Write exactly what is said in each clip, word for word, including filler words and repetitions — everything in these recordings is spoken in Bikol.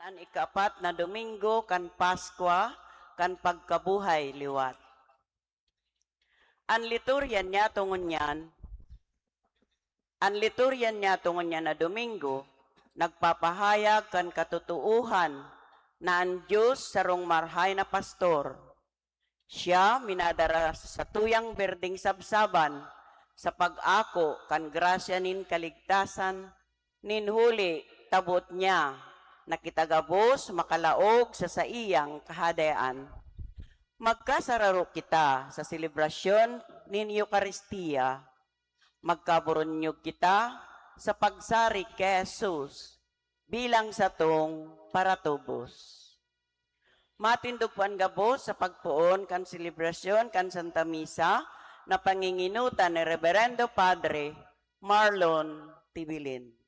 An ikaapat na domingo kan Paskwa kan pagkabuhay liwat. An liturya niyato ngunyan, an liturya niyato ngunyan na Domingo nagpapahayag kan katotoohan na an Dios sarong marahay na pastor. Siya minadara sa satuyang berdeng sabsaban sa pag-ako kan grasya nin kaligtasan, nin huli ta boot niya na kita gabos makalaog sa saiyang Kahadean. Magkasararo kita sa selebrasyon nin Eukaristia. Magkaburunyog kita sa pagsarig ki Jesus bilang satong paratubos. Matindog po an gabos sa pagpoon kan selebrasyon kan Santa Misa na pangingenotan ni Reberendo Padre Marlon Tibilin.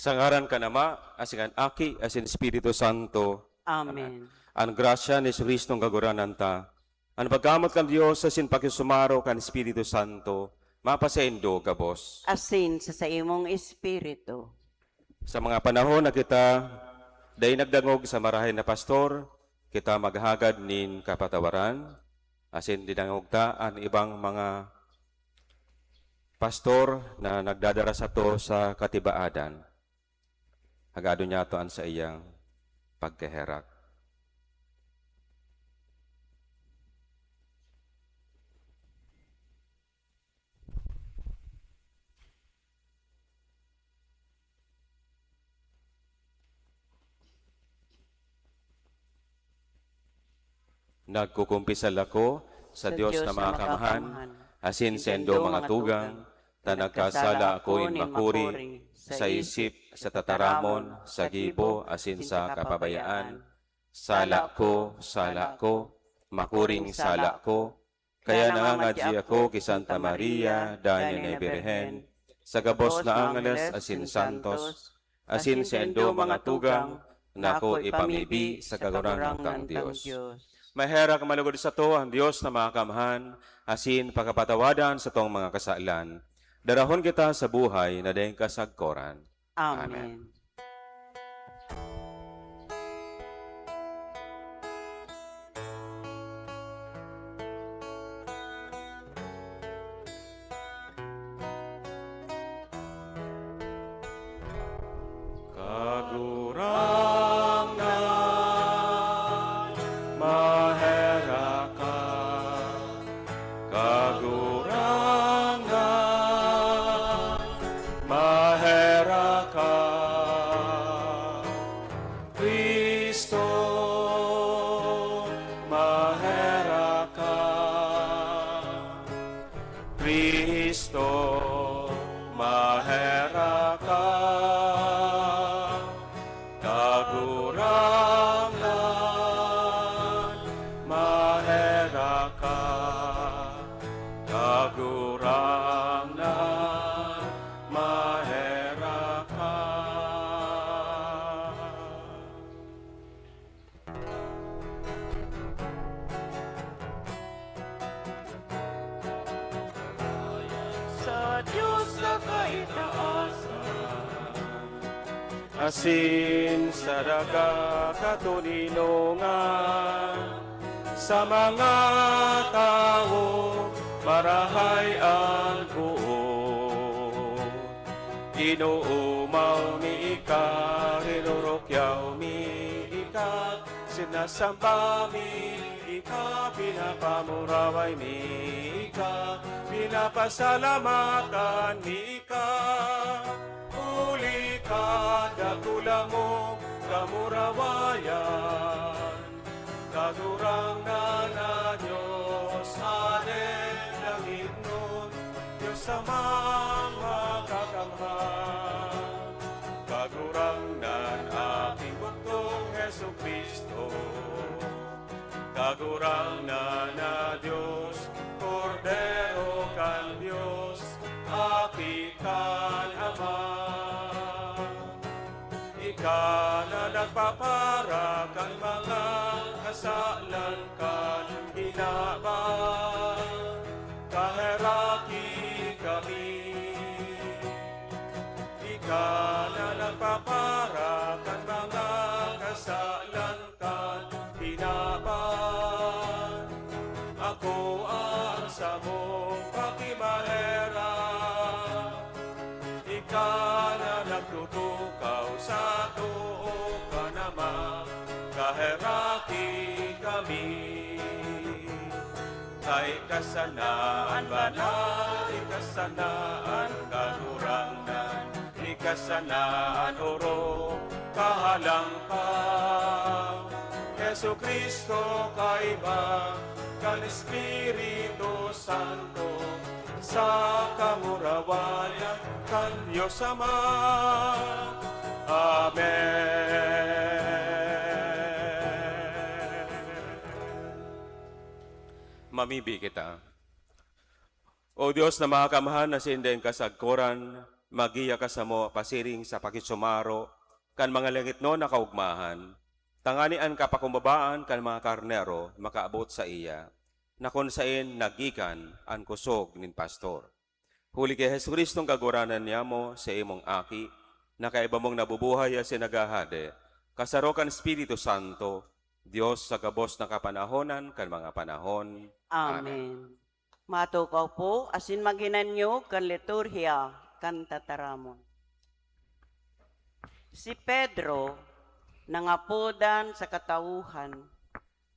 Sa ngaran kan Ama, asin kan Aki, asin Espiritu Santo. Amen. An grasya ni Jesu-Cristong Kagurangnan ta, an pagkamoot kan Dios, asin pakisumaro kan Espiritu Santo, mapasaindo gabos. Asin sa saimong espiritu. Sa mga panahon na kita dai nagdangog sa marahay na pastor, kita maghagad nin kapatawaran, asin dinangog ta an ibang mga pastor na nagdadara sato sa katibaadan. Hagadon niyato an saiyang pagkaherak. Nagkukumpisal ako sa Dios na Makakamhan, asin saindo mga tugang, ta nagkasala ako nin makuri sa isip, sa tataramon, sa gibo, asin sa kapabayaan. Sala ko, sala ko, makuring sala ko. Kaya nangangadyi ako ki Santa Maria, Daina na Birhen, sa gabos na angeles asin santos, asin saindo mga tugang, na ako ipamibi sa Kagurangnan tang Dios. Maherak malugod sato an Dios na Makakamhan, asin pakapatawadan satong mga kasalan. Darahon kita sa buhay na daing kasagkoran. Amen. Amen. Kagurangnan, maherak ka. Kagurangnan, maherak ka. Cristo, maherak ka. Cristo, maherak ka. Kagurangnan, maherak ka. Kagurangnan, maherak ka. Sa Dios na kaitaasan, asin sa daga katoninongan, sa mga tawo marahay an boot. Inoomaw mi ika, rinurukyaw mi ika, sinasamba mi ika, pinapamuraway mi ika, pinapasalamatan mi ika. Huli ka dakula mo kamurawayan, Kagurangnan na Dios, Hade langitnon, Dios Amang Makakamhan. Kagurangnan, Aking Bugtong Jesu-Cristo. Kagurangnan na Dios, Kordero kan Dios, Aki kan Ama. Ika na nagpapara kan mga kasalan kan kinaban, kaheraki kami. Ika na nagpapara kan mga kasalan kan kinaban. Ako ang samong pakimaherak. Ika na nagtutukaw sa too ka naman, kaheraki kami. Ika sana an banal, ika sana an Kagurangnan, ika sana an orog, kahalangkaw. Jesu-Cristo, kaiba kan Espiritu Santo, sa kamurawayan kan Dios Ama. Amen. Mamibi kita. O Dios na Makakamhan, na saindong kasagkoran, Maggiya ka samo pasiring sa pakisumaro kan mga langitnon na kaogmahan, tanganing an kapakumbabaan kan mga karnero makaabot saiya, na kun saen naggikan an kosog nin pastor. Huli ki Jesu-Cristong Kagurangnan niamo, sa imong Aki, na kaiba mong nabubuhay asin naghahade, kasaro kan Espiritu Santo, Dios sa gabos na kapanahonan kan mga panahon. Amen. Amen. Matukaw po asin maghinanyog kan liturhiya kan tataramon. Si Pedro nangapodan sa katauhan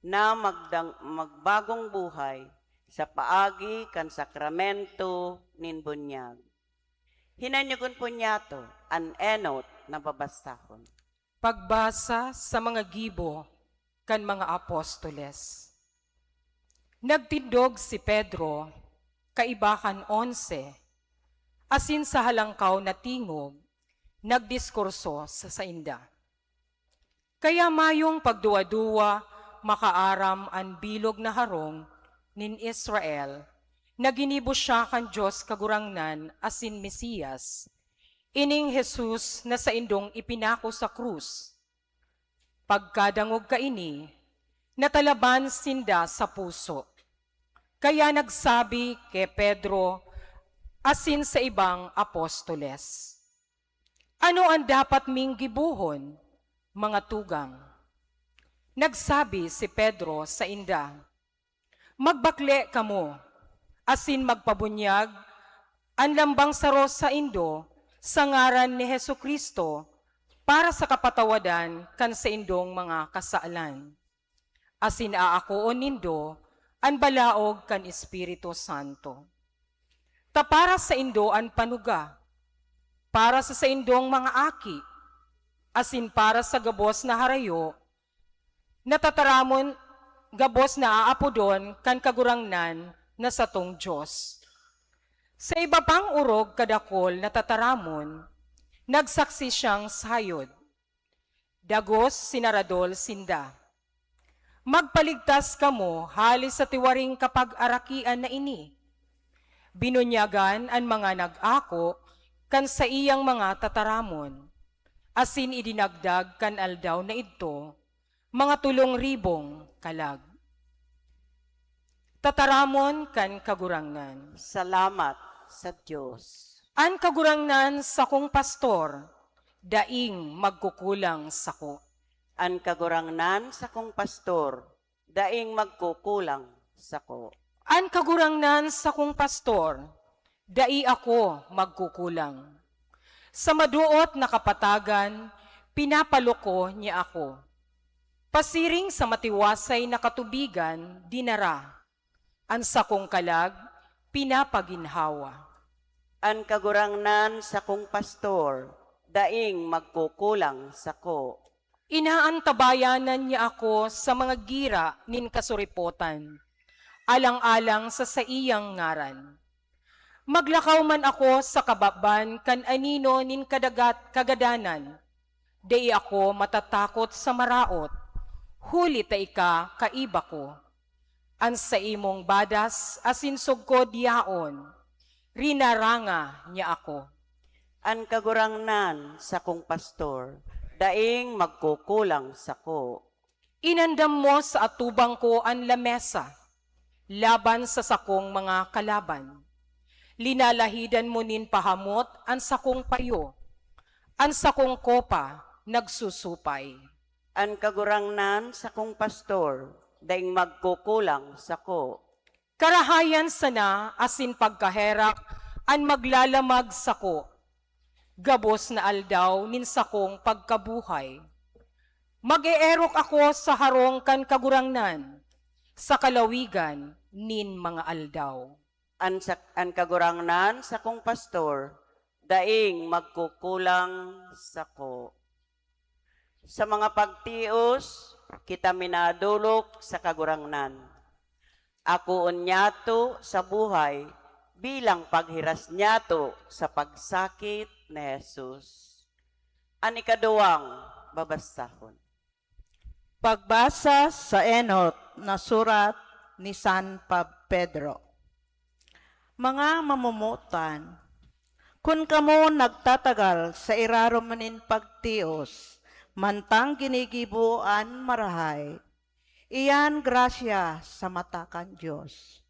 na magdang-, magbagong buhay sa paagi kan sakramento nin bunyag. Hinanyogon po niyato an enot na babasahon. Pagbasa sa mga gibo kan mga apostoles. Nagtindog si Pedro, kaiba kan onse, asin sa halangkaw na tingog, nagdiskurso sa sainda. Kaya mayong pagduwa-duwa makaaram an bilog na harong nin Israel, na ginibo siya kan Dios Kagurangnan asin Mesias, ining Jesus na saindong ipinako sa krus. Pagkadangog kaini, natalaban sinda sa puso. Kaya nagsabi ki Pedro asin sa ibang apostoles, "Ano an dapat ming gibohon, mga tugang?" Nagsabi si Pedro sainda, "Magbakle kamo, asin magpabunyag an lambang saro saindo sa ngaran ni Jesu-Cristo para sa kapatawadan kan saindong mga kasalan. Asin aakoon nindo an balaog kan Espiritu Santo. Ta para saindo an panuga, para sa saindong mga aki, asin para sa gabos na harayo, na tataramon gabos na aapodon kan Kagurangnan na satong Dios." Sa iba pang orog kadakul na tataramon, nagsaksi siyang sayod. Dagos sinaradol sinda, "Magpaligtas kamo hali sa tiwaring kapag-arakian na ini." Binunyagan an mga nag-ako kan saiyang mga tataramon, asin idinagdag kan aldaw na idto mga tolong ribong kalag. Tataramon kan Kagurangnan. Salamat sa Dios. An Kagurangnan sakong pastor, daing magkukulang sako. An Kagurangnan sakong pastor, daing magkukulang sako. An Kagurangnan sakong pastor, dai ako magkukulang. Sa madoot na kapatagan, pinapaloko niya ako. Pasiring sa matiwasay na katubigan, dinara. An sakong kalag, pinapaginhawa. An Kagurangnan sakong pastor, daing magkukulang sako. Inaantabayanan niya ako sa mga gira nin kasuripotan, alang-alang sa saiyang ngaran. Maglakaw man ako sa kababan kan anino nin kadagat-, kagadanan, dai ako matatakot sa maraot, huli ta ika kaiba ko. An saimong badas asin sugkod yaon, rinaranga niya ako. An Kagurangnan sakong pastor, daing magkukulang sako. Inandam mo sa atubang ko an lamesa laban sa sakong mga kalaban. Linalahidan mo nin pahamot an sakong payo, an sakong kopa nagsusupay. An Kagurangnan sakong pastor, daing magkukulang sako. Karahayan sana asin pagkaherak an maglalamag sako, gabos na aldaw nin sakong pagkabuhay. Mag-eerok ako sa harong kan Kagurangnan, sa kalawigan nin mga aldaw. An sak-, an Kagurangnan sakong pastor, daing magkukulang sako. Sa mga pagtios, kita minadolok sa Kagurangnan. Akoon niyato sa buhay bilang paghiras niyato sa pagsakit ni Jesus. An ikaduwang babasahon. Pagbasa sa enot na surat ni San Pa-, Pedro. Mga mamomotan, Kun kamo nagtatagal sa irarom nin pagtios, mantang ginigibo an marahay, iyan grasya sa mata kan Dios.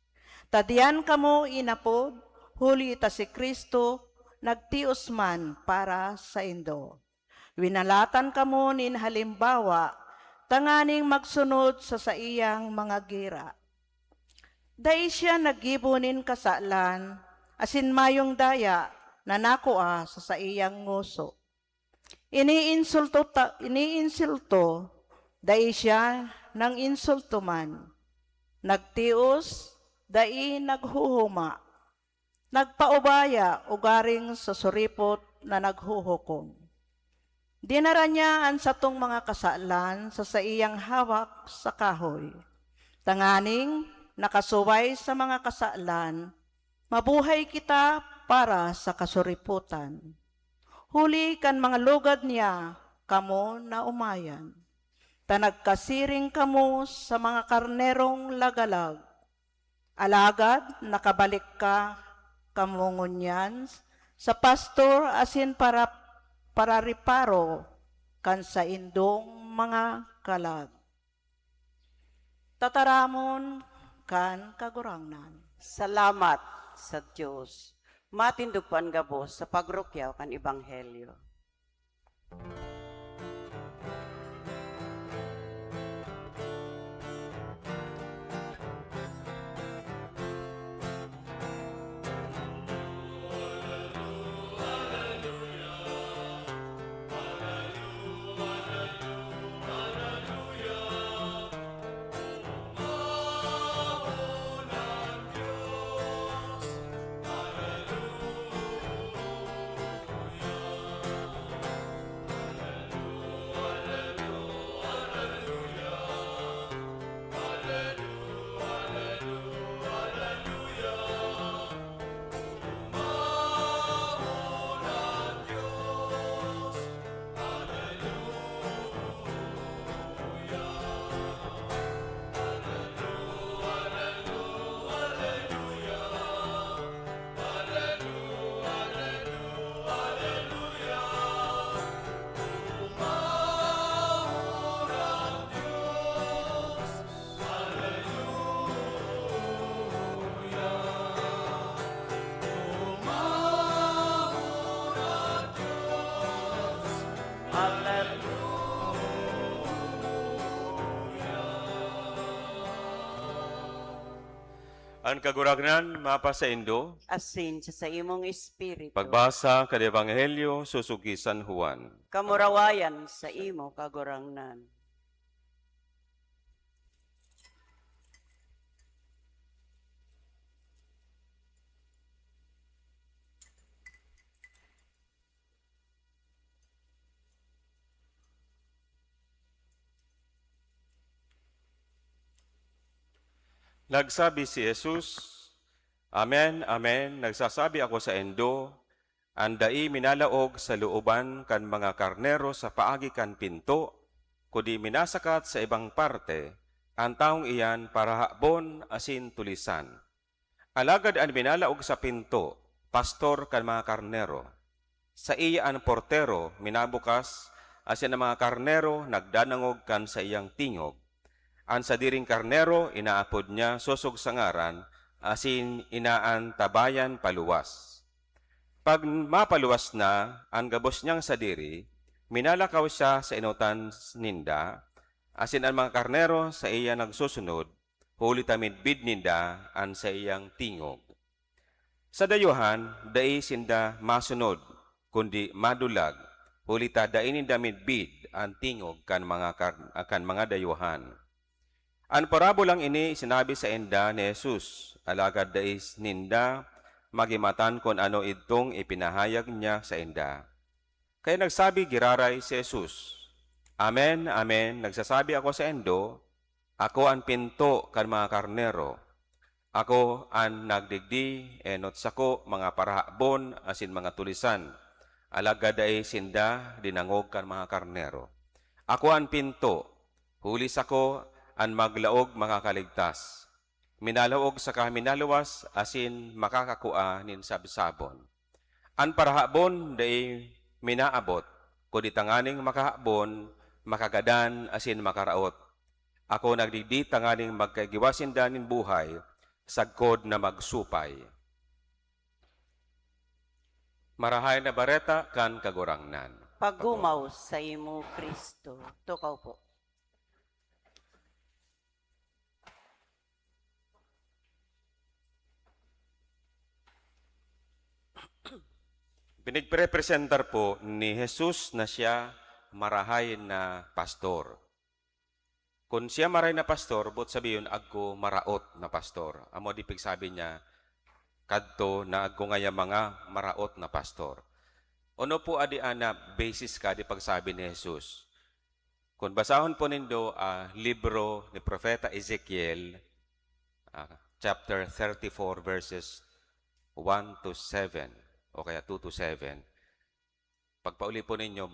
Ta diyan kamo inapod, huli ta si Cristo nagtios man para saindo. Winalatan kamo nin halimbawa tanganing magsunod sa saiyang mga gira. Dai siya naggibo nin kasalan asin mayong daya na nakua sa saiyang ngoso. Iniinsulto ta-, iniinsulto, dai siya nang-insulto man. Nagtios, dai naghuhuma. Nagpaubaya ugaring susuripot na naghuhukom. Dinara niya an satong mga kasalan sa saiyang hawak sa kahoy, tanganing nakasuway sa mga kasalan, mabuhay kita para sa kasuripotan. Huli kan mga lugad niya kamo naomayan, ta nagkasiring kamo sa mga karnerong lagalag. Alagad nakabalik ka kamo ngunyan sa pastor asin para, parariparo kan saindong mga kalag. Tataramon kan Kagurangnan. Salamat sa Dios. Matindog po an gabos sa pagrukyaw kan Ebanghelyo. An Kagurangnan mapasaindo. Asin sa saimong espiritu. Pagbasa kan Ebanghelyo sosog ki San Juan. Kamurawayan sa imo, Kagurangnan. Nagsabi si Jesus, "Amen, amen, nagsasabi ako saindo, an dai minalaog sa looban kan mga karnero sa paagi kan pinto, kundi minasakat sa ibang parte, an tawong iyan parahabon asin tulisan." Alagad an minalaog sa pinto, pastor kan mga karnero. Saiya an portero minabukas, asin an mga karnero nagdadangog kan saiyang tingog. An sadiring karnero inaapod niya sosog sa ngaran, asin inaantabayan paluwas. Pag mapaluwas na an gabos niyang sadiri, minalakaw siya sa enotan ninda, asin an mga karnero saiya nagsusunod, huli ta midbid ninda an saiyang tingog. Sa dayuhan, dai sinda masunod, kundi madulag, huli ta dai ninda midbid an tingog kan mga kar-, kan mga dayuhan. An parabolang ini sinabi sainda ni Jesus, alagad dai ninda magimatan kun ano idtong ipinahayag niya sainda. Kaya nagsabi giraray si Jesus, "Amen, amen, nagsasabi ako saindo, ako an pinto kan mga karnero. Ako an nagdigdi, enot sako mga parahabon asin mga tulisan, alagad dai sinda dinangog kan mga karnero. Ako an pinto, huli sako an maglaog makakaligtas. Minalaog saka minaluwas asin makakakua nin sabsabon. An parahabon dai minaabot, kundi tanganing makahabon, makagadan, asin makaraot. Ako nagdigdi tanganing magkaigwa sinda nin buhay, sagkod na magsupay. Marahay na Bareta kan Kagurangnan. Pagumaw saimo, Cristo. Tukaw po. Pinagprepresentar po ni Jesus na siya marahay na pastor. Kun siya marahay na pastor, boot sabihon, agko maraot na pastor. Amo di pigsabi niya, kadto na agko ngaya mga maraot na pastor. Ano po adi ana basis ka di pagsabi ni Jesus? Kun basahon po nindo, ah, libro ni Propeta Ezekiel, ah, chapter thirty-four, verses one to seven, o kaya two to seven. Pagpauli po ninyo,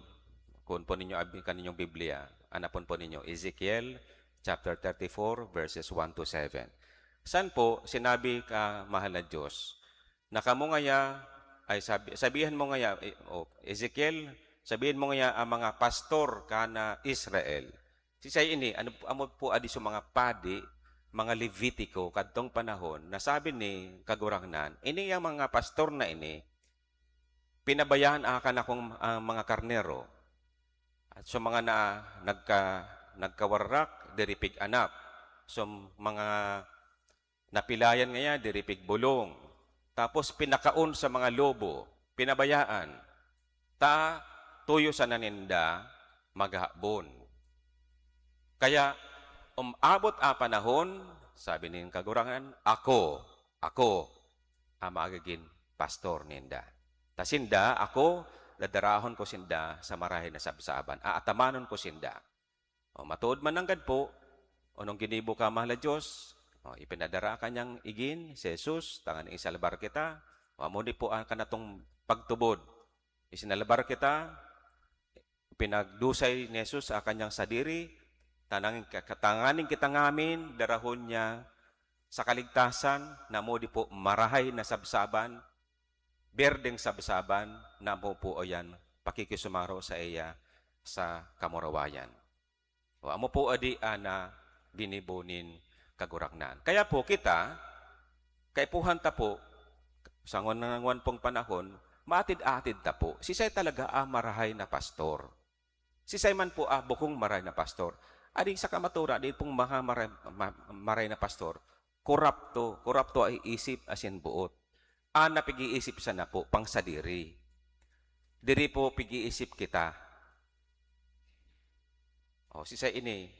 kun po ninyo abi-, kaninyong Biblia, anapon po ninyo, Ezekiel chapter thirty-four, verses one to seven. San po sinabi ka, mahal na Diyos, na kamo ngaya, ay sabi, sabihan mo ngaya, eh, o, Ezekiel, sabihin mo ngaya ang mga pastor kan Israel. Sisay ini, ano, amo po adi sa mga padi, mga Levitico, kadtong panahon, na sabi ni Kagurangnan, ini yang mga pastor na ini, pinabayaan akan akong, ah, mga karnero. At sa mga na, nagka, nagkawarrak, diri pig-anap. Sa mga napilayan ngaya, diri pig-bulong. Tapos pinakaon sa mga lobo, pinabayaan. Ta, tuyo sana ninda maghabon. Kaya, umabot a panahon, sabi nin Kagurangnan, "Ako, ako, ang magigin pastor ninda. Ta sinda, ako, dadarahon ko sinda sa marahay na sabsaban, aatamanon ko sinda." O, matuod man nanggad po, onong ginibo ka, mahal na Diyos, o, ipinadara ka niyang igin, si Jesus, tanganing isalbar kita, o, amo ni po ang kanatong pagtubod. Isinalbar kita, pinagdusay ni Jesus sa kanyang sadiri, tanang-, tanganing kita ngamin, darahon niya sa kaligtasan, na amo di po marahay na sabsaban, berdeng sabsaban, na amo po iyan pakikisumaro sa iya sa kamurawayan. O, amo po adi ana ginibo nin Kagurangnan. Kaya po kita, kaipuhan ta po, sa ngunangon pong panahon, maatid-atid ta po. Sisay talaga ang marahay na pastor? Sisay man po ang bukong marahay na pastor? Adi sa kamaturan, di pong mga maray, ma-, maray na pastor, korapto, korapto ang isip asin boot. An napig-iisip sana po, pangsadiri. Diri po pig-iisip kita. O, sisay ini?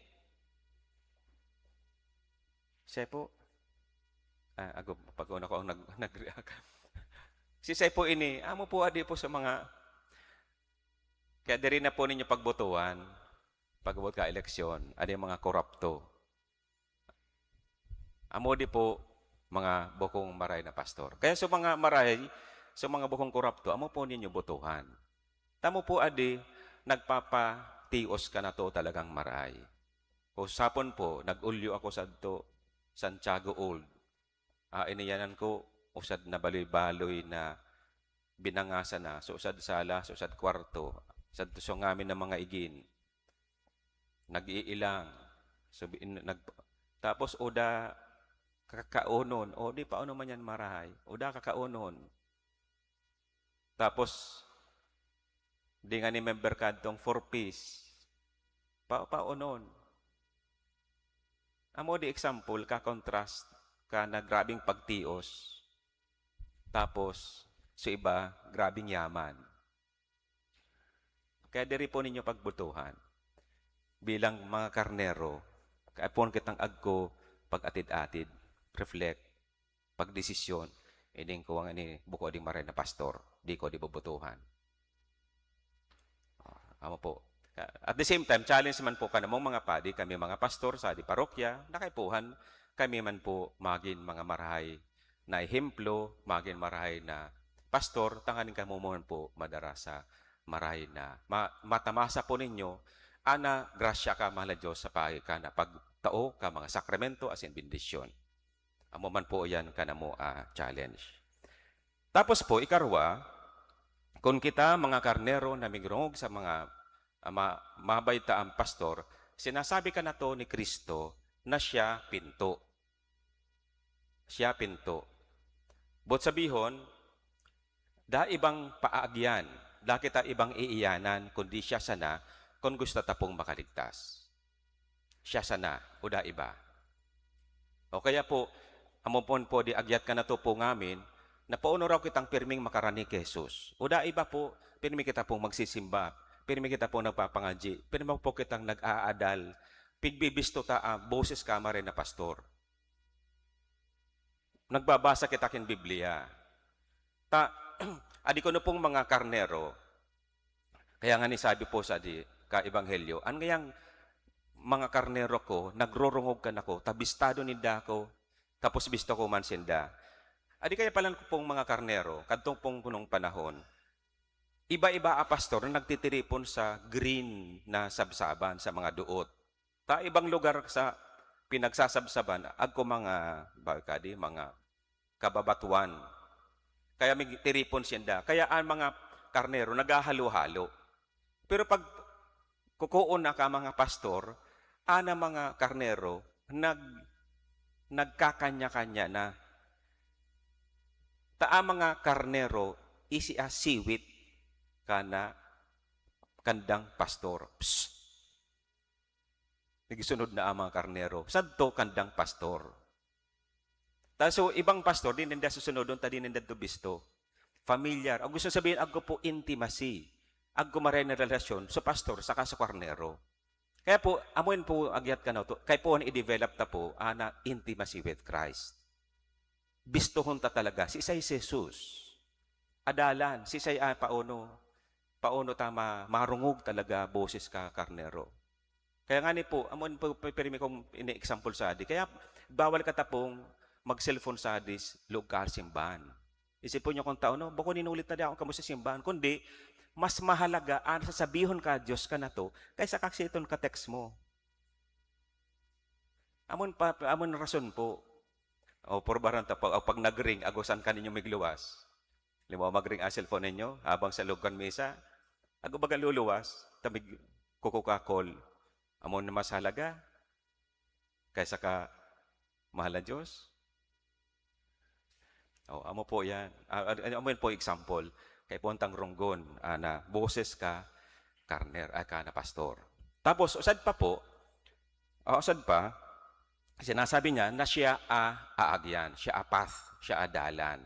Siya po. Ah, ago, pag-una ko ang nag-, nag-react. Sisay po ini? Amo po, adi po sa mga, kaya diri na po ninyo pagbotohan. Pag-abot ka eleksyon, adi ang mga korapto. Amo di po mga bukong maray na pastor. Kaya sa mga maray, sa mga bukong korapto, amo po ninyo botohan. Tamo po adi, nagpapatios ka na to talagang maray. O sapon po, nag-ulyo ako sadto, Santiago Old. Ah, iniyanan ko, usad na baloy-baloy na binangasan na, sa usad sala, sa usad kwarto, sadto sa ngamin na mga igin. Nag-iilang. So, bi-, in-, nag-, tapos, oda kakaonon. O, di pa ano man yan marahay. Oda kakaonon. Tapos, di nga ni member kadtong four Ps. Pa-, paonon. Amo di example, ka-contrast ka na grabing pagtios. Tapos, sa iba, grabing yaman. Kaya diri po ninyo pagbotohan. Bilang mga karnero, kaipuhan kitang agko pag-atid-atid, reflect, pagdesisyon, ining kuwang ini, buko ding maray na pastor, di ko di bobotohan. Ah, amo po. At the same time, challenge man po kanamong mga padi, kami mga pastor sa di parokya, na kaipuhan kami man po magin mga marahay na ehemplo, magin marahay na pastor, tanganing kamo man po madara sa marahay na ma-, matamasa po ninyo ana grasya ka, mahal na Diyos, sa paagi ka na pagtao ka mga sakramento asin bendisyon. Amo man po yan kanamo, ah, challenge. Tapos po, ikarwa, Kun kita, mga karnero na migrongog sa mga, ah, ma-, mabayta ang pastor, sinasabi ka na to ni Cristo na siya pinto. Siya pinto. But sabihon, da ibang paagyan, da kita ibang iiyanan, kundi siya sana, kun gusto ta pong makaligtas. Siya sana, o da iba. O kaya po, amo pon po di agyat ka na to po ngamin, na paano raw kitang pirming makarani ki Jesus. O da iba po, pirmi kita pong magsisimba, pirmi kita pong nagpapangadyi, pirmi po kitang nag-aadal, pigbibisto ta, ah, boses ka maray na pastor. Nagbabasa kita kin Biblia. Ta, adi ko na pong mga karnero, kaya nga ni sabi po sa di, ka ebanghelyo, an ngayang mga karnero ko, nagrorongog kan ako, ta bistado ninda ako, tapos bisto ko man sinda. Adi kaya palan ko pong mga karnero, kadtong pong punong panahon, iba-iba a pastor na nagtitiripon sa green na sabsaban sa mga duot. Ta ibang lugar sa pinagsasabsaban, agko mga, ba, kadi, mga kababatuan. Kaya may tiripon sinda. Kaya ang mga karnero naghahalo-halo. Pero pag kukuon na ka, mga pastor, ana mga karnero, nag-, nagkakanya-kanya na. Ta ang mga karnero, isi a siwit kana kandang pastor. Psst! Nagsunod na ang mga karnero. Sadto kandang pastor. Ta so, ibang pastor, di ninda susunodon, ta di ninda to bisto. Familiar. Ang gusto sabihin, agko po intimacy. Agko maray na relasyon sa pastor saka sa karnero. Kaya po, amuin po, agyat ka na to. Kaya po, i-develop ta po, ana, intimacy with Christ. Bistohon ta talaga, si Jesus. Adalan, si say, ah, paano, paano ta ma-, marungog talaga boses ka karnero. Kaya nga ni po, amo po, pi-, pirmi kong ini-example sa adi. Kaya bawal ka tapong mag-cellphone sa adi s-, log ka simbahan. Isipon niyo kung tao, no? Bako ninulit na di ako kamo sa simbahan, kundi mas mahalaga ang sasabihon ka Diyos ka na to kaysa kaksiton ka text mo. Amon pa, amon rason po. O, purbaran ta pag, pag nag-ring, agosan ka ninyo migluwas. Halimbawa, mag-ring ang cellphone ninyo, habang sa loob kan misa, ago baga luluwas, ta mig kukuka call. Amon na mas halaga kaysa ka mahal na Diyos. O, amo po yan. Ah, ah, amo yan po example. Kay puntang runggon, ah, na boses ka, karner, ah, ka na pastor. Tapos, usad pa po, ah, usad pa, sinasabi niya na siya a aagyan, siya a path, siya a dalan.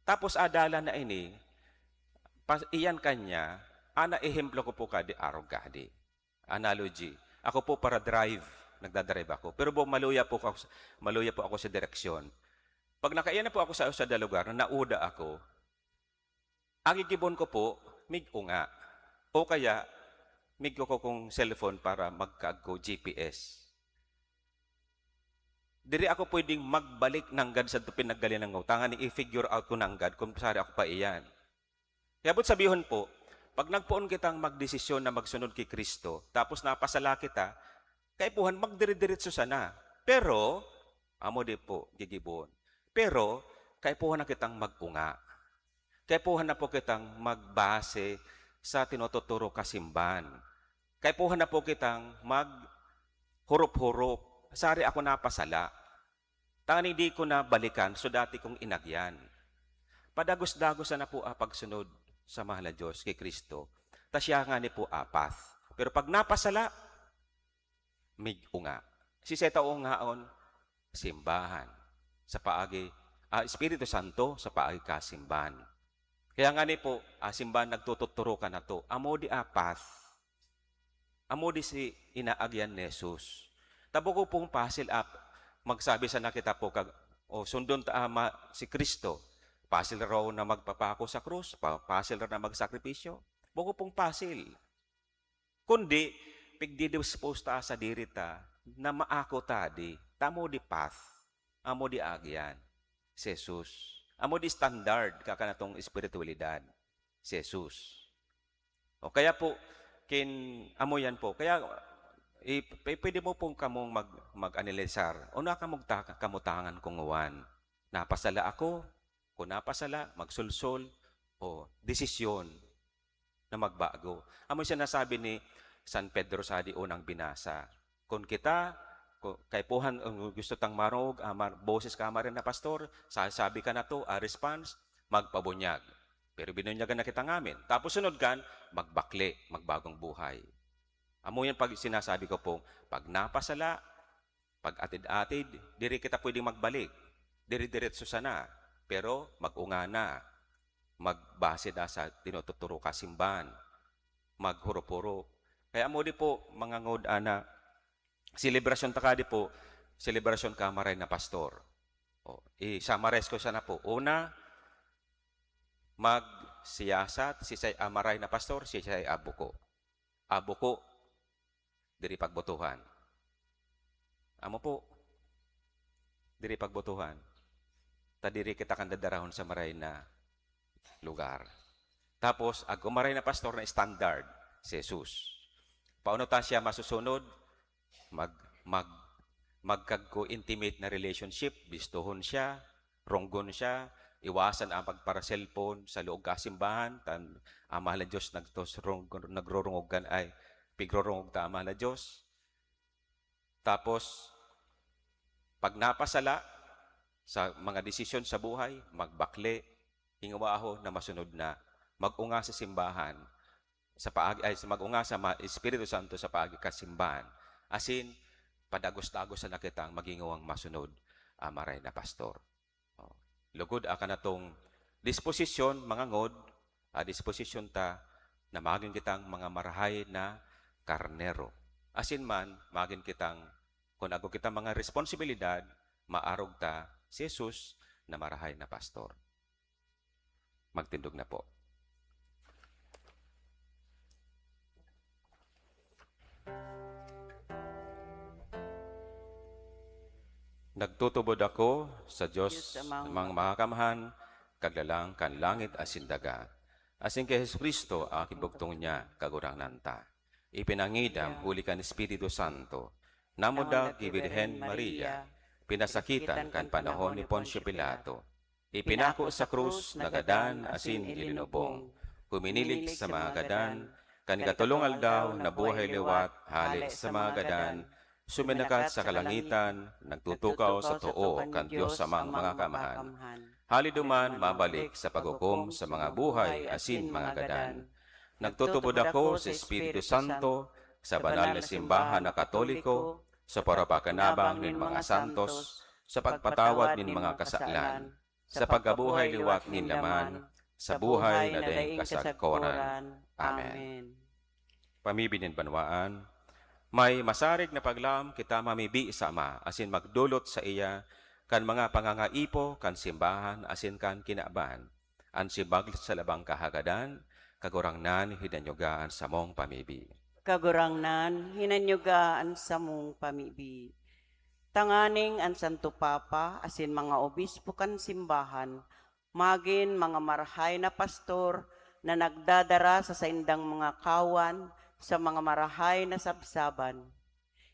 Tapos, a dalan na ini, pas-, iyan kanya, ana ehemplo ko po kadi, arog kadi. Analogy. Ako po para drive, nagdadrive ako. Pero bo, maluya po ako, maluya po ako sa direksyon. Pag nakaiyan na po ako sa, sa lugar na nauda ako, ang igibon ko po, mig-unga. O kaya, mig-kuko kong cellphone para magkaag ko G P S. Diri ako pwedeng magbalik nanggad sa pinaggalingan ko. Tangan i-figure out ko nanggad kung sari ako pa iyan. Kaya but sabihon po, pag nagpoon kitang magdesisyon na magsunod ki Cristo, tapos napasala kita, kaipuhan magdire-diretso sana. Pero, amo di po, gigibohon. Pero, kaipuhan na kitang mag-unga. Kaipuhan na po kitang magbase sa tinututuro ka simbahan. Kaipuhan na po kitang maghurop-hurop. Sari ako napasala. Tanganing di ko na balikan so dati kong inagyan. Padagos-dagos na po ang pagsunod sa mahal na Diyos, ki Cristo. Ta siya ngani po a path. Pero pag napasala, mig-unga. Si seta ungaon, simbahan. Sa paagi, ah, Espiritu Santo, sa paagi ka simbahan. Kaya ngani po, ah, simbahan nagtututuro ka na to. Amo di a path. Amo di si inaagyan ni Jesus. Tabo ko pong pasil ap, magsabi sana kita po kag, o sundon ta ama si Cristo. Pasil raw na magpapako sa krus, pa-, pasil raw na magsakripisyo. Bako pong pasil. Kundi, pigdidispose ta sa diri ta na maako ta di. Tamo di path. Amo di agyan. Si Jesus. Amo di standard kakanatong espiritualidad. Si Jesus. O kaya po, kin, amo yan po. Kaya, i-, p-, pwede mo pong kamong mag-, mag-analisar. O nakamugta-, kamutangan kung uwan. Napasala ako. Kung napasala, magsulsol. o desisyon na magbago. Amo yung sinasabi ni San Pedro sa di unang binasa. Kung kita, ku-, kaipuhan, kung gusto tang marog, ah, mar-, boses ka, Maray na Pastor, sasabi ka na to, ah, response, magpabunyag. Pero binunyagan na kita ngamin. Tapos sunod kan, magbakle, magbagong buhay. Amo yan pag sinasabi ko pong, pag napasala, pag atid-atid, diri kita pwedeng magbalik. Dire-diretso sana. Pero mag-unga na. Magbase na sa tinututuro ka simbahan. Maghurop-hurop. Kaya mo di po, mga ngod, ana, selebrasyon ta ka di po, selebrasyon ka, Maray na Pastor. O, i-summarize ko sana po. Una, magsiyasat, sisay a Maray na Pastor, sisay a buko. A buko, diri pagbotohan. Amo po, diri pagbotohan. Ta diri kita kan dadarahon sa maray na lugar. Tapos, agko maray na pastor na standard, si Jesus. Paano ta siya masusunod? Mag-, mag-, magkagko intimate na relationship, bistohon siya, ronggon siya, iwasan ang pagpara-cellphone sa loob ka simbahan, tan ang mahal na Diyos nagtos-, rong-, nagrorongog kan, ay, pigrorongog ta ang mahal na Diyos. Tapos, pag napasala sa mga desisyon sa buhay, magbakle, hingwaho na masunod na, mag-unga sa simbahan, sa paagi, ay, sa mag-unga sa ma-, Espiritu Santo sa paagi ka simbahan. Asin, padagos-dagos na kitang magingowang masunod, ah, maray na pastor. Oh, lugod akan atong disposisyon, mga ngod, ah, disposisyon ta na magin kitang mga marahay na karnero. Asin man, magin kitang, kun ago kita mga responsibilidad, maarog ta si Jesus na marahay na pastor. Magtindog na po. Nagtutubod ako sa Diyos Diyos Amang amang Makakamhan, Kaglalang kan langit asin daga, asin kay Jesu-Cristo, Aki bugtong niya, Kagurangnan ta. Ipinangidam huli kan Espiritu Santo, namuda ki Birhen Maria, pinasakitan kan panahon ni Poncio Pilato, ipinako sa krus, nagadan asin ilinubong. Huminilig sa mga gadan, kan ikatolong aldaw nabuhay liwat hale sa mga gadan, suminakat sa kalangitan, nagtutukaw sa too kan Diyos Amang Makakamhan. Hali duman mabalik sa paghukom sa mga buhay asin mga gadan. Nagtutubod ako sa Espiritu Santo, sa banal na simbahan na Katoliko, sa parapakanabang nin mga santos, sa pagpatawad nin mga kasalan, sa pagkabuhay liwat nin laman, sa buhay na daing kasagkoran. Amen. Pamibi nin banwaan, may masarig na paglaom kita mamibi sa Ama, asin magdolot saiya kan mga pangangaipo kan simbahan asin kan kinaban. An simbag sa labang kahagadan, Kagurangnan, hinanyuga an samong pamibi. Kagurangnan, hinanyuga an samong pamibi. Tanganing an Santo Papa asin mga obispo kan simbahan magin mga marahay na pastor na nagdadara sa saindang mga kawan sa mga marahay na sabsaban.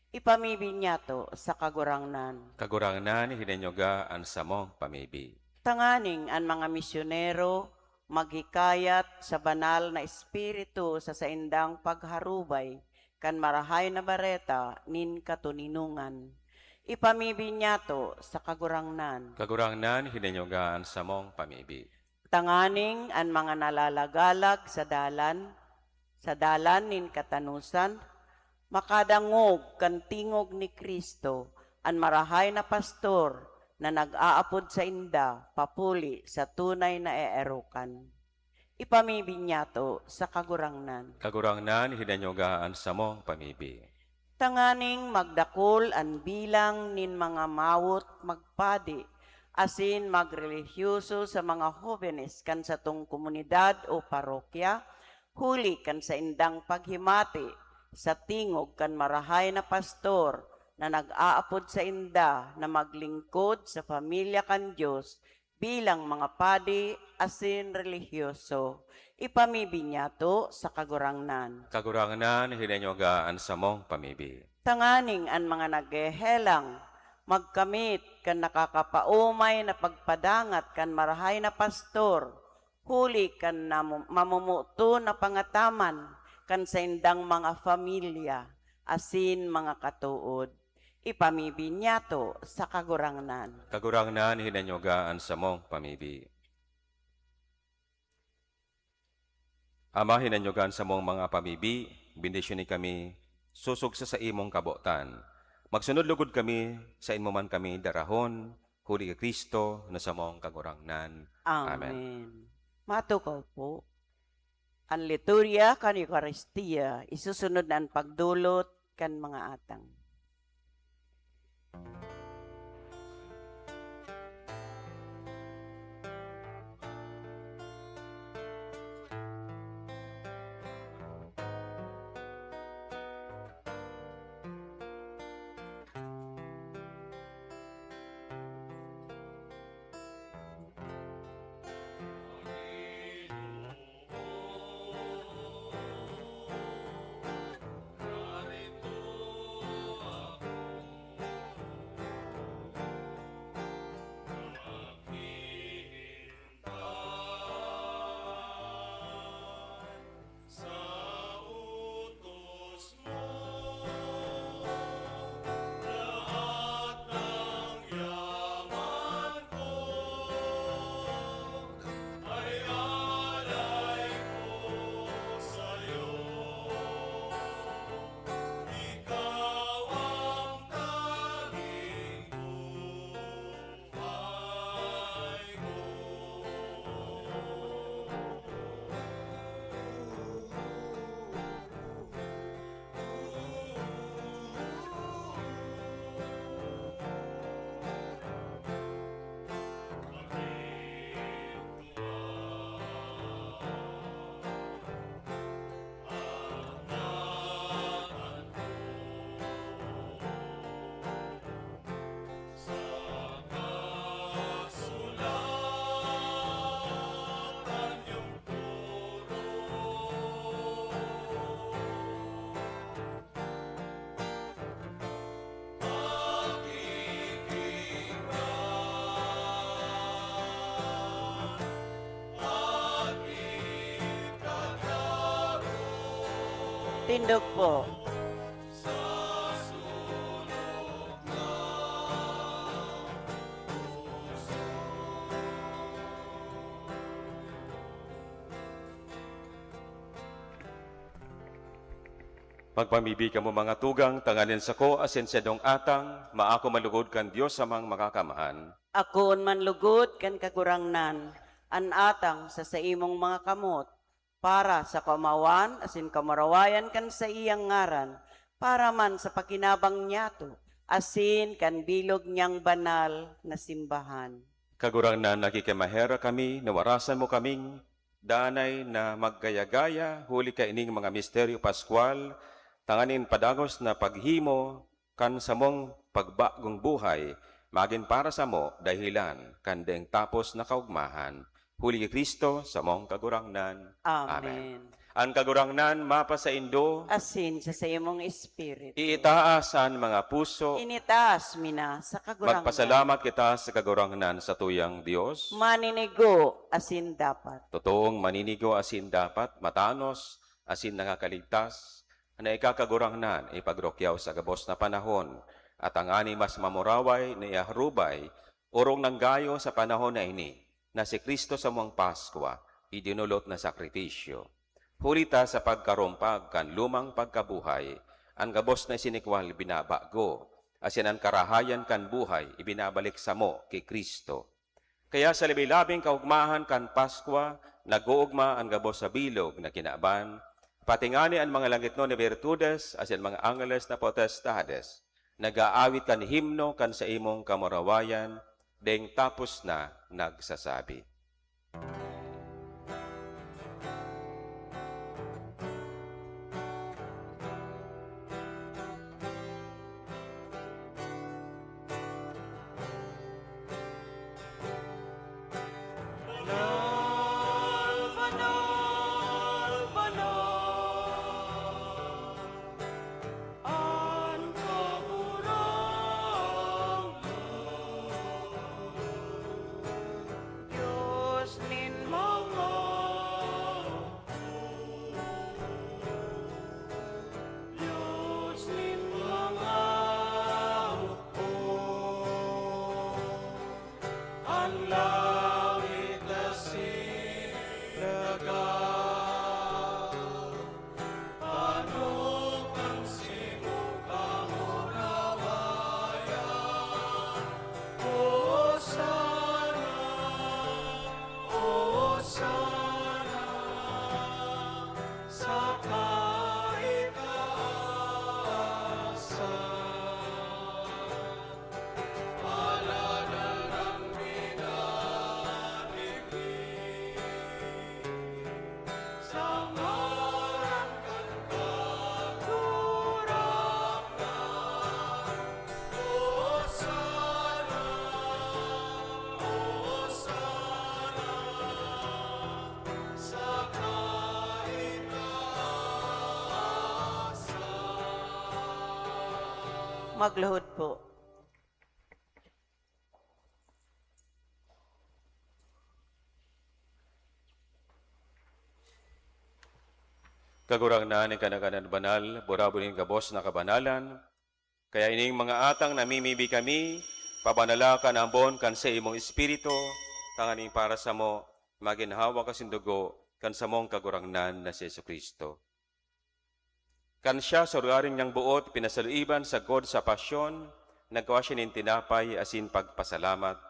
Ipamibi niyato sa Kagurangnan. Kagurangnan, hinanyuga an samong pamibi. Tanganing an mga misyonero maghikayat sa banal na espiritu sa saindang pagharubay kan Marahay na Bareta nin katoninongan. Ipamibi niyato sa Kagurangnan. Kagurangnan, hinanyuga an samong pamibi. Tanganing an mga nalalagalag sa dalan, sa dalan nin katanosan, makadangog kan tingog ni Cristo, an marahay na pastor na nag-aapod sainda papuli sa tunay na eerokan. Ipamibi niyato sa Kagurangnan. Kagurangnan, hinanyuga an samong pamibi. Tanganing magdakul an bilang nin mga mawot magpadi asin magrelihiyoso sa mga hobenes kan satong komunidad o parokya, huli kan saindang paghimati sa tingog kan marahay na pastor na nag-aapod sainda na maglingkod sa pamilya kan Dios bilang mga padi asin relihiyoso. Ipamibi niyato sa Kagurangnan. Kagurangnan, hinanyuga an samong pamibi. Tanganing an mga naghehelang magkamit kan nakakapaomay na pagpadangat kan marahay na pastor, huli kan namu-, mamomoton na pangataman kan saindang mga pamilya asin mga katood. Ipamibi niyato sa Kagurangnan. Kagurangnan, hinanyuga an samong pamibi. Ama, hinanyuga an samong mga pamibi, bendisyoni kami sosog sa saimong kabotan. Magsunod lugod kami, saen mo man kami darahon, huli ki Cristo na samong Kagurangnan. Amen. Amen. Matukaw po. An liturya kan Eukaristia, isusunod na an pagdolot kan mga atang. Tindog po. Magpamibi kamo, mga tugang, tanganing sako asin sadong atang maako man lugod kan Dios Amang Makakamhan. Akoon man lugod kan Kagurangnan an atang sa saimong mga kamot, para sa kamawan asin kamurawayan kan saiyang ngaran, para man sa pakinabang niyato asin kan bilog niyang banal na simbahan. Kagurangnan, nakikimaherak kami na warasan mo kaming danay na maggaya-gaya huli kaining mga misteryo paskwal, tanganing padagos na paghimo kan samong pagbagong buhay magin para samo dahelan kan daing tapos na kaogmahan. Huli ki Cristo, samong Kagurangnan. Amen. Amen. An Kagurangnan mapasaindo. Asin sa saimong espiritu. Iitaas an mga puso. Initaas mi na sa Kagurangnan. Magpasalamat kita sa Kagurangnan, satuyang Dios. Maninigo asin dapat. Totoong maninigo asin dapat, matanos asin nakakaligtas, na ika, Kagurangnan, ipagrukyaw sa gabos na panahon, at tangani mas mamuraway na iarubay, orog nang gayo sa panahon na ini, na si Cristo samong Paskwa, idinolot na sakripisyo. Huli ta sa pagkarumpag kan lumang pagkabuhay, an gabos na isinikwal binabago, asin an karahayan kan buhay ibinabalik samo ki Cristo. Kaya sa labi-labing kaogmahan kan Paskwa, nag-oogma an gabos sa bilog na kinaban, pati ngani an mga langitnon na birtudes asin mga angheles na potestades, nag-aawit kan himno kan saimong kamurawayan, deng tapos na nagsasabi. An Kagurangnan, Dios nin Magluhod po. Kagurangnan nin Kinaban na Banal, burabod nin gabos na kabanalan, kaya ining mga atang namimibi kami, pabanala kan ambon kan saimong Espiritu, tanganing para samo magin hawak asin dugo kan samong Kagurangnan na si Jesu-Cristo. Kan siya sa urarin niyang boot pinasaluiban sagkod sa pasyon, nagkua siya nin tinapay asin pagpasalamat.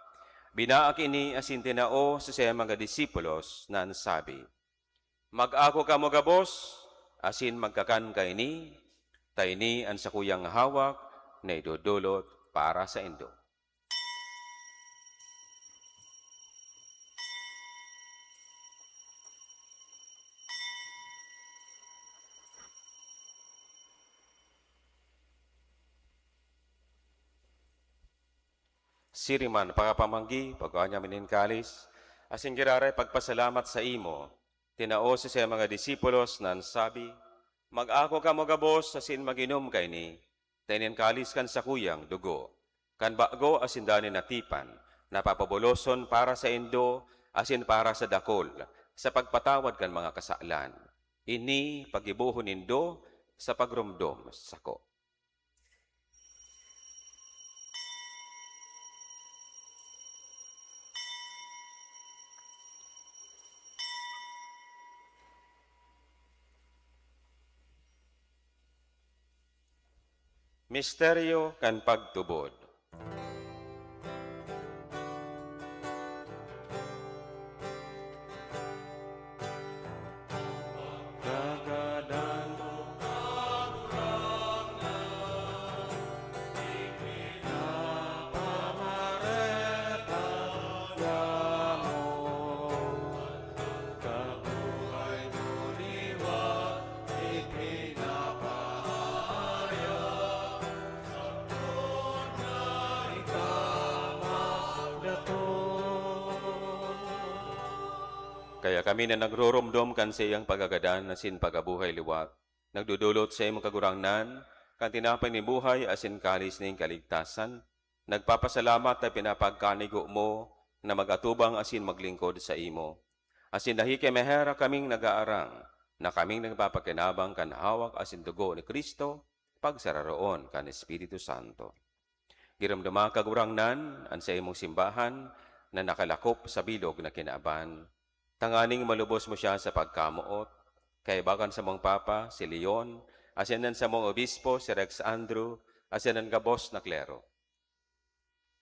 Binaak ini asin tinao sa saiyang mga disipulos na an sabi, "Mag-ako kamo gabos asin magkakan kaini, ta ini an sakuyang hawak na idodolot para saindo." Siring man, pakapamanggi, pagkua niya nin kalis, asin giraray pagpasalamat saimo, tinao sa saiyang mga disipulos na an sabi, "Mag-ako kamo gabos asin mag-inom kaini, ta ini an kalis kan sakuyang dugo, kan bago asin danay na tipan, na papabuloson para saindo asin para sa dakol, sa pagpatawad kan mga kasalan. Ini paggibohon nindo sa pagromdom sako." Misteryo kan pagtubod. Kagadan mo, Kagurangnan, ipinapamareta niamo. Kabuhay mo liwat, ipinapahayag, sakton na ikaw magdato. Kaya kami na nagroromdom kan saiyang pagkagadan asin pagkabuhay liwat, nagdodolot saimo, Kagurangnan, kan tinapay nin buhay asin kalis nin kaligtasan, nagpapasalamat ta pinapagkanigo mo na mag-atubang asin maglingkod saimo. Asin nakikimaherak kaming nag-aarang na kaming nagpapakinabang kan hawak asin dugo ni Cristo, pagsararoon kan Espiritu Santo. Giromdoma, Kagurangnan, an saimong simbahan na nakalakop sa bilog na kinaban, tanganing malubos mo siya sa pagkamoot, kaiba kan samong Papa, si Leon, asin an samong Obispo, si Rex Andrew, asin an gabos na klero.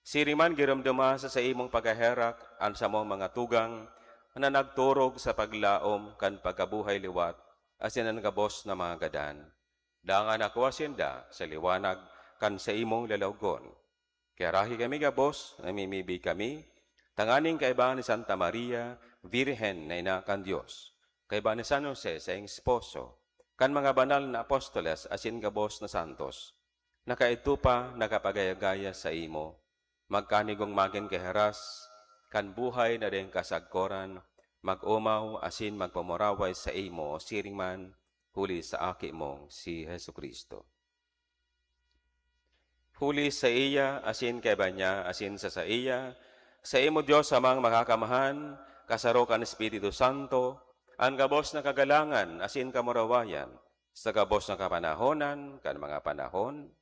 Siring man, giromdoma sa saimong pagkaherak an samong mga tugang na nagturog sa paglaom kan pagkabuhay liwat asin an gabos na mga gadan. Dangan akua sinda sa liwanag kan saimong lalawgon. Kaya rahi kami gabos, namimibi kami, tanganing kaiba ni Santa Maria, Birhen na ina kan Dios, kaiba ni San Jose, saing esposo, kan mga banal na apostoles asin gabos na santos, na kaidto pa nakapagaya-gaya saimo, magkanigong magin kahiras kan buhay na daing kasagkoran, mag-omaw asin magpamuraway saimo siring man huli sa Aki mong si Jesu-Cristo. Huli saiya, asin kaiba niya, asin sa saiya, saimo, Dios Amang Makakamhan, kasaro kan Espiritu Santo, an gabos na kagalangan asin kamurawayan, sa gabos na kapanahonan kan mga panahon.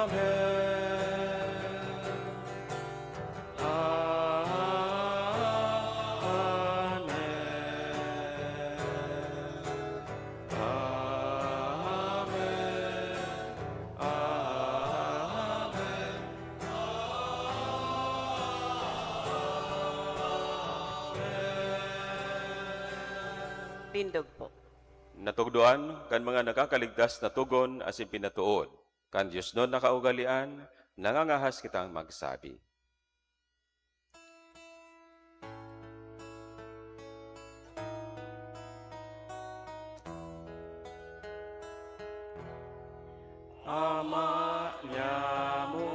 Amen. Amen. Amen. Amen. Tindog po. Natugdoan kan mga nakakaligtas na togon asin pinatood kan diosnon na kaugalean, nangangahas kitang magsabi. Ama niamo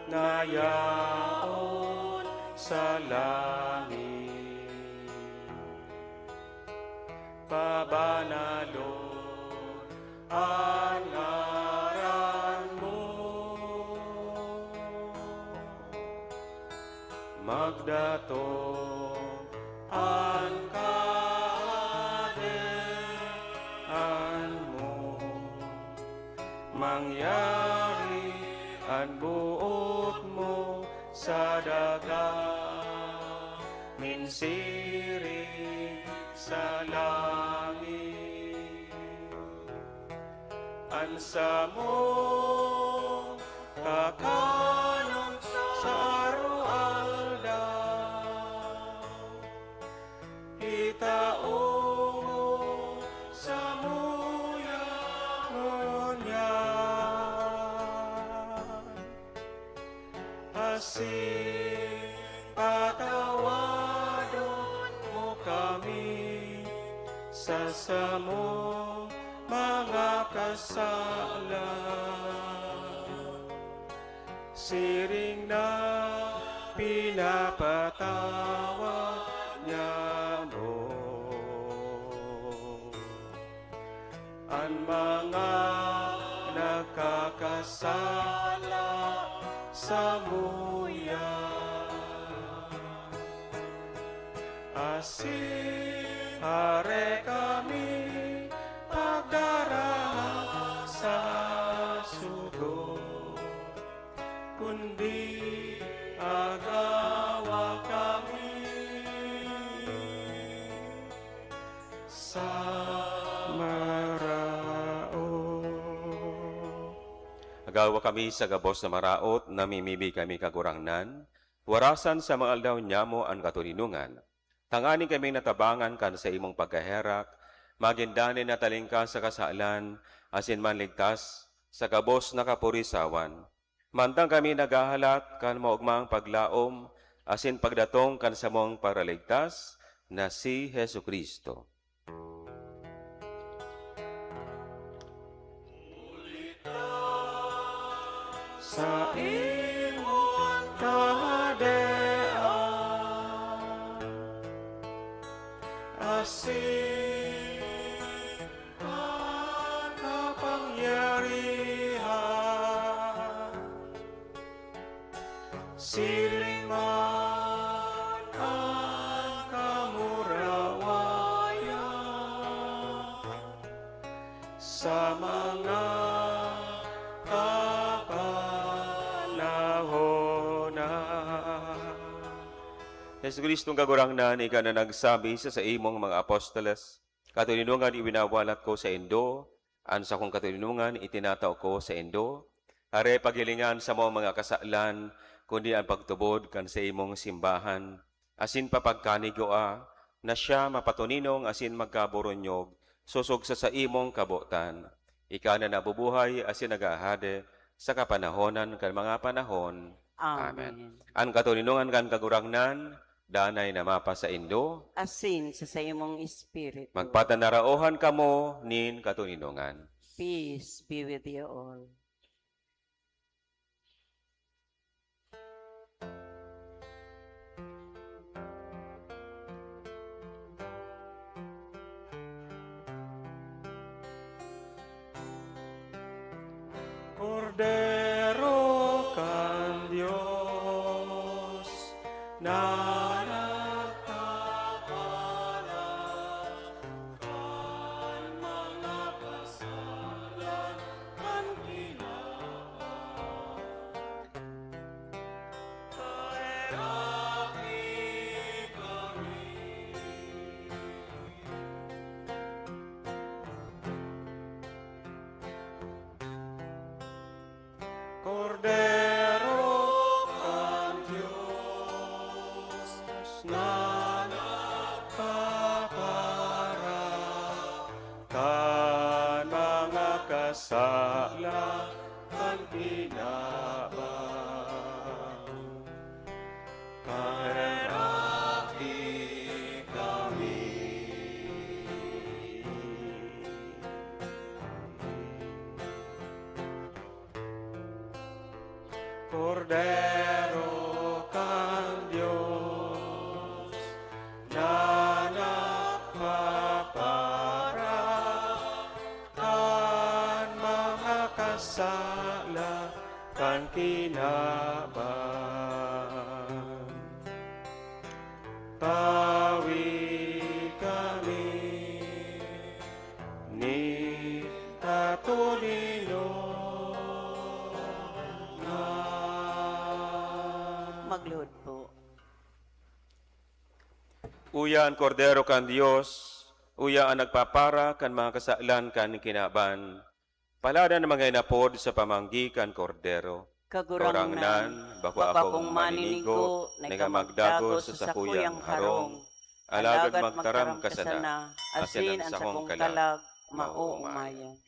na yaon sa langit. Pabanalon an ngaran mo. Magdatong an Kahadean mo. Mangyari an boot mo sa daga nin siring sa langit. An samong kakanon sa aroaldaw, itao mo samuya ngunyan. Asin patawadon mo kami sa samong mga kasalan, siring na pinapatawad niamo an mga nagkakasala samuya. Asin hare kami pagdaraha sa sugo, kundi agawa kami sa maraot. Agawa kami sa gabos na maraot, namimibi kami, Kagurangnan, warasan sa mga aldaw nyamo an katoninongan, tanganing kami natabangan kan saimong pagkaherak, magin danay na talingkas sa kasalan, asin manligtas sa gabos na kapurisawan. Mantang kami naghahalat kan maogmang paglaom asin pagdatong kan samong Paraligtas na si Jesu-Cristo. Sa imong kahadean, asin an kapangyarihan, siring man an kamurawayan sa mga kapanahonan. Jesu-Cristong Kagurangnan, ika na nagsabi sa saimong mga apostoles, "Katoninongan iwinawalat ko saindo, an sakong katoninongan itinatao ko saindo." Hare, paghilinga an samong mga kasalan, kundi an pagtubod kan saimong simbahan, asin papagkanigua na siya mapatoninong asin magkaboronyog sosog sa saimong kabotan. Ika na nabubuhay asin naghahade sa kapanahonan kan mga panahon. Amen. Amen. An katoninongan kan Kagurangnan, danay na mapasaindo. Asin sa saimong espiritu. Magpatanaraohan kamo nin katoninongan. Peace be with you all. Kordero kan Dios na nagkapala kan mga kasalan kan Ginoo, kaheraki kami. Kordero kan Dios na nagkapara kan mga kasalan kan kinaban. Kaheraki kami. Kordero kan Dios. Tawi kami ni Tatolino na. Magluhod po. Uya an Kordero kan Dios, uya an nagpapara kan mga kasalan kan kinaban. Paladan an mga inapod sa pamanggi kan Kordero. Kagurangnan, bako akong maninigo na ika magdagos sa sakuyang harong, alagad magtaram ka sana, asin an sakong kalag maoomayan.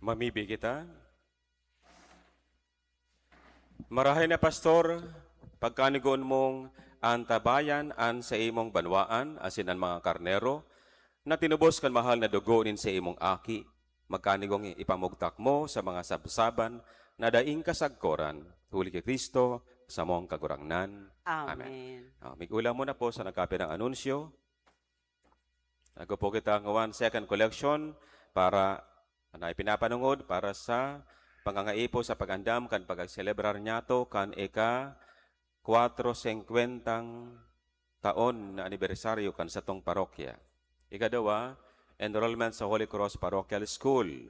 Mamibi kita. Marahay na pastor, Pagkanigon mong antabayan an saimong banwaan asin an mga karnero na tinubos kan mahal na dugo nin saimong Aki, magkanigong ipamugtak mo sa mga sabsaban na daing kasagkoran, huli ki Cristo, samong Kagurangnan. Amen. Amen. Ah, mag-ulam muna po sa nagkapirang anunsyo. Nagpo po kita ngawan second collection para na ipinapanungod para sa pangangaipo sa pag-andam kan pagselebrar niyato kan ika kwatro singkwentang taon na anibersaryo kan satong parokya. Ikadawa, enrollment sa Holy Cross Parochial School.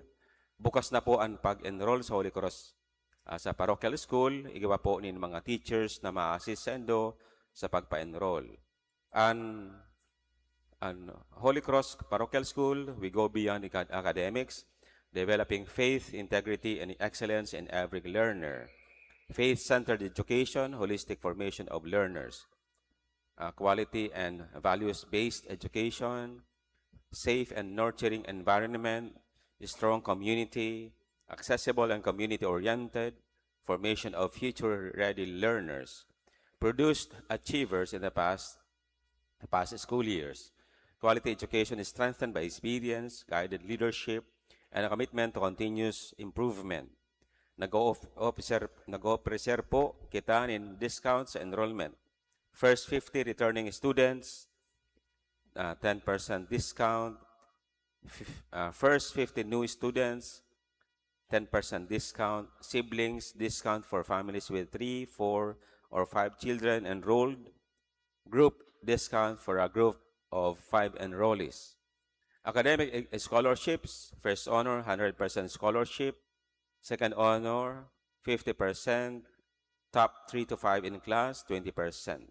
Bukas na po an pag-enroll sa Holy Cross, ah, sa Parochial School. Igwa po nin mga teachers na ma-assist saindo sa pagpa-enroll. An, an Holy Cross Parochial School, we go beyond acad-, academics, developing faith, integrity, and excellence in every learner. Faith-centered education, holistic formation of learners. Uh, quality and values-based education, safe and nurturing environment, strong community, accessible and community-oriented, formation of future-ready learners, produced achievers in the past, past school years. Quality education is strengthened by experience, guided leadership, and a commitment to continuous improvement. Nag-o-, officer, nag-o-offer po kita nin discount sa enrollment. First fifty returning students, uh, ten percent discount. Fif-, uh, first fifty new students, ten percent discount. Siblings, discount for families with three, four, or five children enrolled. Group, discount for a group of five enrollees. Academic e-, scholarships, first honor, hundred percent scholarship. Second honor, fifty percent. Top three to five in class, twenty percent.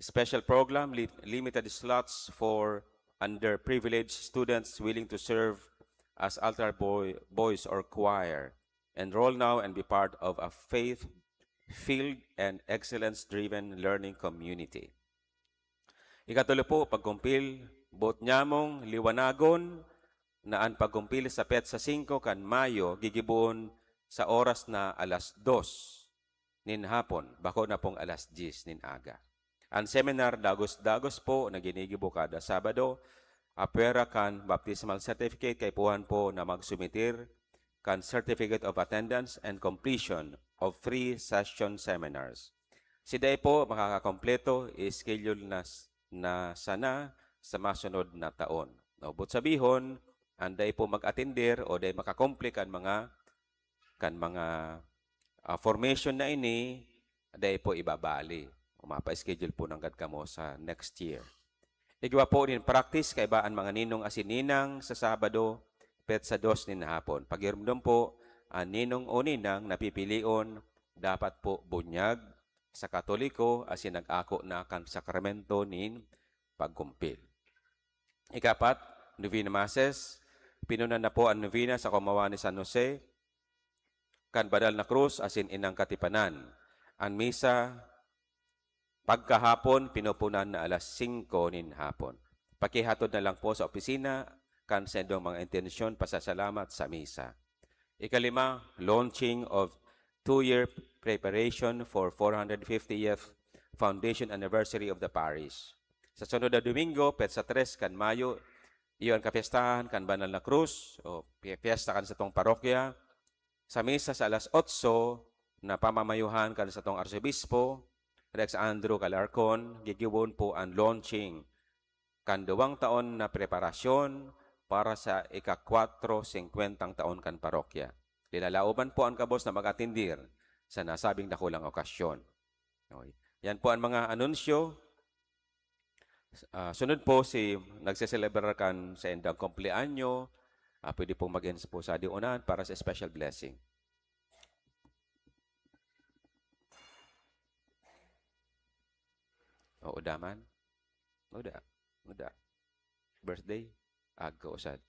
Special program, li-, limited slots for underprivileged students willing to serve as altar boy, boys or choir. Enroll now and be part of a faith-filled and excellence-driven learning community. Ikatulo po, pagkumpil, boot nyamong liwanagon na an pagkumpil sa petsa singko kan Mayo gigiboon sa oras na alas dos nin hapon, bako na pong alas dyes nin aga. An seminar dagos-dagos po na ginigibo kada Sabado, apwera kan baptismal certificate, kaipuhan po na magsumitir kan Certificate of Attendance and Completion of Free Session Seminars. Si dai po makakakompleto, i-schedule na s-, na sana sa masunod na taon. O, but sabihon, an dai po mag-atender o dai makakomple kan mga, kan mga, ah, formation na ini, dai po ibabali. O, mapa-schedule po nanggad kamo sa next year. Igwa po nin practice kaiba an mga ninong asin ninang sa Sabado, petsa dos nin hapon. Pagiromdom po, an ninong o ninang na pipilion dapat po bunyag sa Katoliko asin nag-ako na kan sakramento nin pagkumpil. Ikapat, novena masses. Pinunan na po an novena sa kumawan ni San Jose, kan Banal na Krus asin Inang Katipanan. An misa, pagkahapon, pinupunan na alas singko nin hapon. Pakihatod na lang po sa opisina kan saindong mga intensyon pasasalamat sa misa. Ikalima, launching of two-year preparation for four hundred fiftieth foundation anniversary of the parish. Sa sunod na Domingo, petsa tres kan Mayo, iyo an kapiyestahan kan Banal na Krus, o pi-, piyesta kan satong parokya. Sa misa sa alas otso na pamamayuhan kan satong Arsobispo, Rex Andrew Galarcon, gigibohon po an launching kan duwang taon na preparasyon para sa ika-kwatro singkwentang taon kan parokya. Linalaoban po an gabos na mag-atendir sa nasabing dakulang okasyon. Okay. Yan po ang mga anunsyo. Ah, sunod po, si nagseselebrar kan saindang kumpleanyo, ah, pwede pong mag-ins po sa diunan para sa special blessing. Oo, daman. Uda. Uda. Birthday. Agkausad.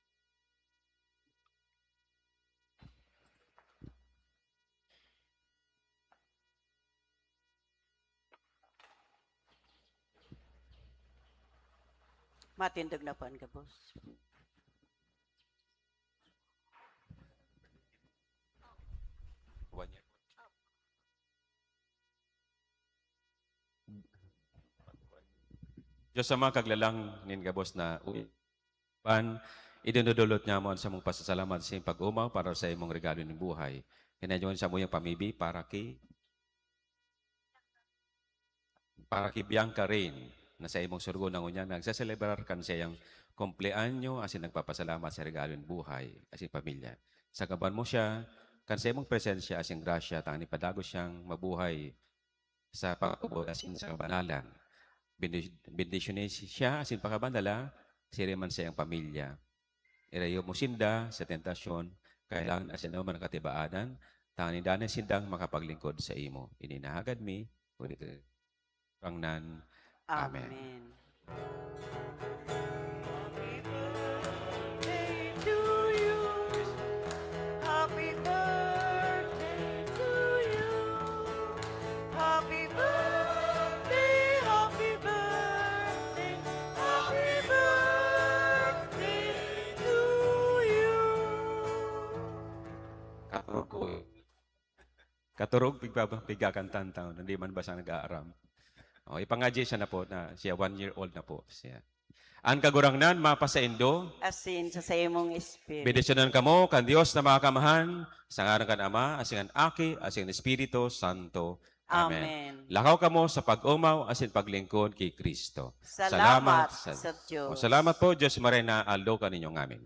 Matindog na po ang gabos. One year. Diyos Ama, kaglalang nin gabos na uy-, pan, idinudulot niya mo ang samong pasasalamat sa iyong pag-omaw para sa imong regalo nin buhay. Hinanyon sa mo yung pamibi para ki-, para ki Bianca Rain, na sa imong surgo na ngunyan nagseselebrar kan siyang kumpleanyo asin nagpapasalamat sa regalo nin buhay asin pamilya. Sagaban mo siya kan sa imong presensya asin grasya, tanganing padagos siyang mabuhay sa pagtubod asin sa kabanalan. Bendi-, bendisyoni siya asin pakabanala, siring man sa iyang pamilya. Irayo mo sinda sa tentasyon, kailangan asin man katibaadan, tanganing danay sindang makapaglingkod sa imo. Ini nahagad mi, uli ka, Kagurangnan. Amen. Amen. Happy birthday to you. Happy birthday to you. Happy birthday, happy birthday, happy birthday to you. Katorog ko. Katorog, pigba-, pigkakantan taon, hindi man basta nag-aaram. O, ipangadyi siya na po na siya, one year old na po siya. Ang Kagurangnan mapasaindo. Asin sa saimong espiritu. Bendisyonan kamo kan Dios na Makakamhan, sa ngaran kan Ama, asin kan Aki, asin kan Espiritu Santo. Amen. Amen. Lakaw kamo sa pag-omaw asin paglingkod ki Cristo. Salamat sa Dios. O, salamat po, Dios Maray na aldaw kaninyo ngamin.